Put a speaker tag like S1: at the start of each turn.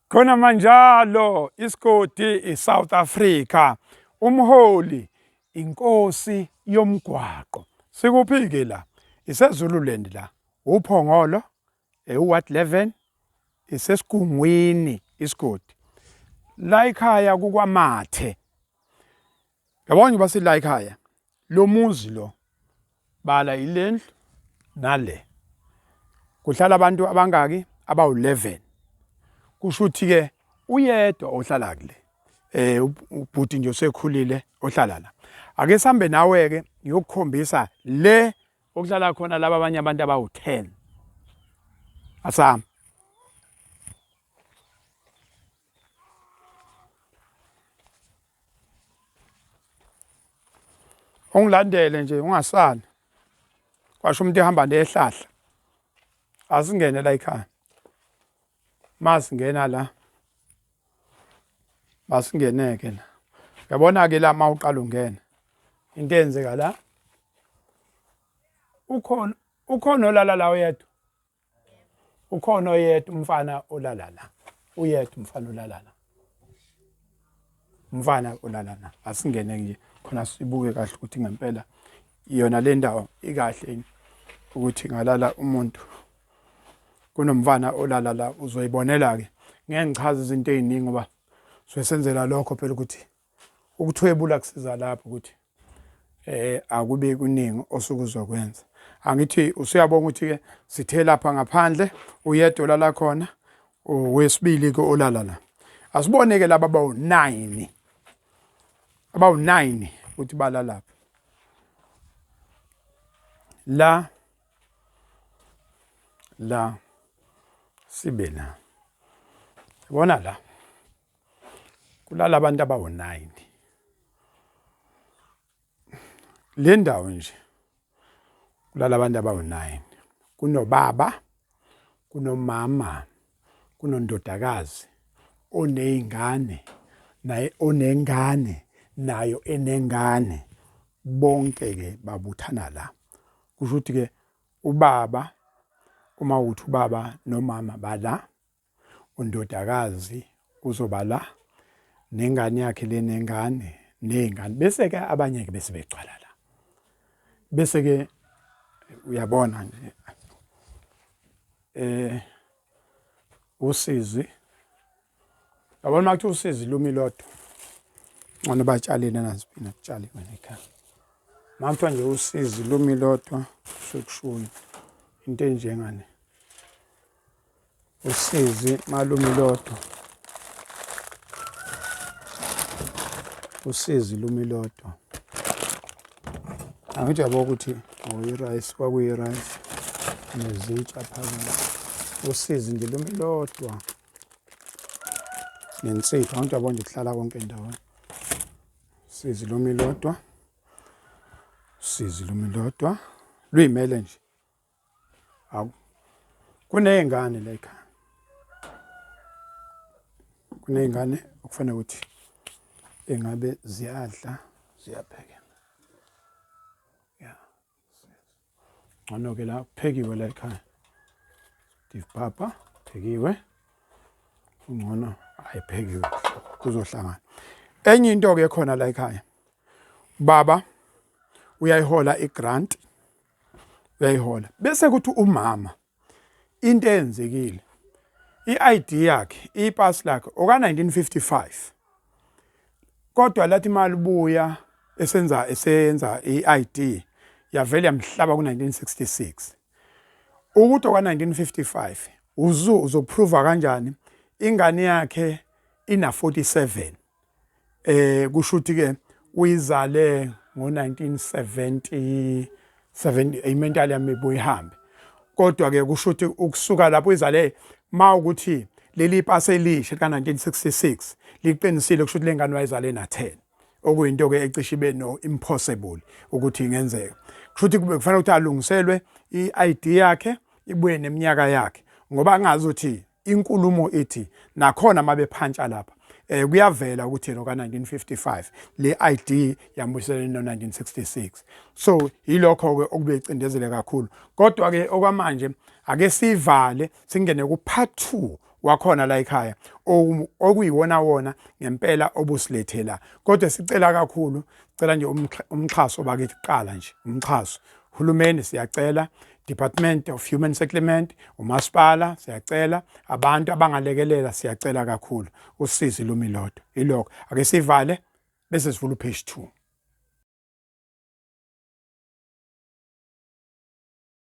S1: Khona manjalo isigodi iSouth Africa umholi inkosi yomgwaqo. Sikuphi ke la? IseZululand la. UPhongolo eWard 11 isesigungwini isigodi. La ekhaya kukwaMathe. Yabona nje basila ekhaya. Lo muzi lo bala ilendlu nale. Kuhlala abantu abangaki abawu-11. Kusho ukuthi ke uyedwa ohlala kule. Eh ubhuti nje usekhulile ohlala la. Ake sambe nawe ke ngiyokukhombisa le okuhlala khona laba abanye abantu abawu-10. Asam. Ungilandele nje ungasali. Kwasho umuntu ehamba nehlahla. Asingene la ekhaya. Masingena la. Masingeneke la. Uyabona ke la mawuqala ungena. Into eyenzeka la. Ukhona ukhona olala la oyedwa. Ukhona oyedwa umfana olala la. Uyedwa umfana olala la. Umfana olala la. Asingene nje khona sibuke kahle ukuthi ngempela yona le ndawo ikahle ukuthi ngalala umuntu. Kunomfana olala la uzoyibonela ke. Ngeke ngichaze izinto eziningi ngoba sesenzela lokho phela ukuthi Ukuthwebula kusiza lapho ukuthi eh akube kuningi osuke uzokwenza. Angithi usuyabonga ukuthi ke sithe lapha ngaphandle uyedwa olala khona owesibili ke olala la. Asibone ke laba abawu-9 abawu-9 ukuthi balalapha. La la sibe la. Yabona la. Kulala abantu abawu-9. Le ndawo nje kulala abantu abawu-9. Kunobaba, kunomama, kunondodakazi oney'ngane naye onengane nayo enengane. Bonke-ke babuthana la. Kusho ukuthi-ke ubaba uma kuwukuthi ubaba nomama bala undodakazi uzoba la nengane yakhe le nengane ney'ngane bese-ke abanye-ke bese begcwala la bese-ke uyabona nje eh usizi yabona uma kuthiwa usizi lumi lodwa ngcono batshalile naziphi kutshaliwe nekhaya uma kuthiwa nje usizi lumi lodwa sekushuni into enjengane Usizi malumi lodwa. Usizi lumi lodwa. Angithi yabo ukuthi oh, i-rice kwakuyi-rice nezitsha phakathi. Usizi nje lumi lodwa. Nensipho angithi yabo nje kuhlala konke ndawonye. Usizi lumi lodwa. Usizi lumi lodwa. Luyimele nje. Awu. Kuney'ngane la ekhaya. Kuney'ngane okufanele ukuthi engabe ziyadla ziyaphekela. Ya. Ngcono-ke la kuphekiwe la ekhaya. Beef papa phekiwe. Kungcono ayiphekiwe kuzohlangana. Enye into-ke ekhona la ekhaya. Baba uyayihola i-grant uyayihola bese kuthi umama into eyenzekile i-ID yakhe ipasi lakhe oka-1955 kodwa lathi malibuya esenza esenza i-ID yavele yamhlaba ku-1966 ukuthi oka-1955 uzu uzoprova kanjani ingane yakhe ina 47 eh kusho ukuthi ke uyizale ngo-1970 70 imental yami ibuye ihambe kodwa ke kusho ukuthi ukusuka lapho uyizale ma ukuthi leli pasi elisha lika-1966 liqinisile kusho ukuthi le ngane wayizale na-10 okuyinto ke ecishe ibe no impossible ukuthi ingenzeka kusho ukuthi kube kufanele ukuthi alungiselwe i-ID yakhe ibuye neminyaka yakhe ngoba angazi ukuthi Inkulumo ithi nakhona mabephantsha lapha eh kuyavela ukuthi lo ka-1955 le ID yambuyisela no-1966 so yilokho ke okubecindezele kakhulu kodwa ke okwamanje ake sivale singene ku part 2. Wakhona la ekhaya okuyiwona wona ngempela obusilethela, kodwa sicela kakhulu, sicela nje umxhaso bakithi kuqala nje, umxhaso hulumeni siyacela, Department of Human Settlement, umasipala siyacela, abantu abangalekelela siyacela kakhulu. Usizi lumi lodwa ilokho. Ake sivale bese sivula upage 2.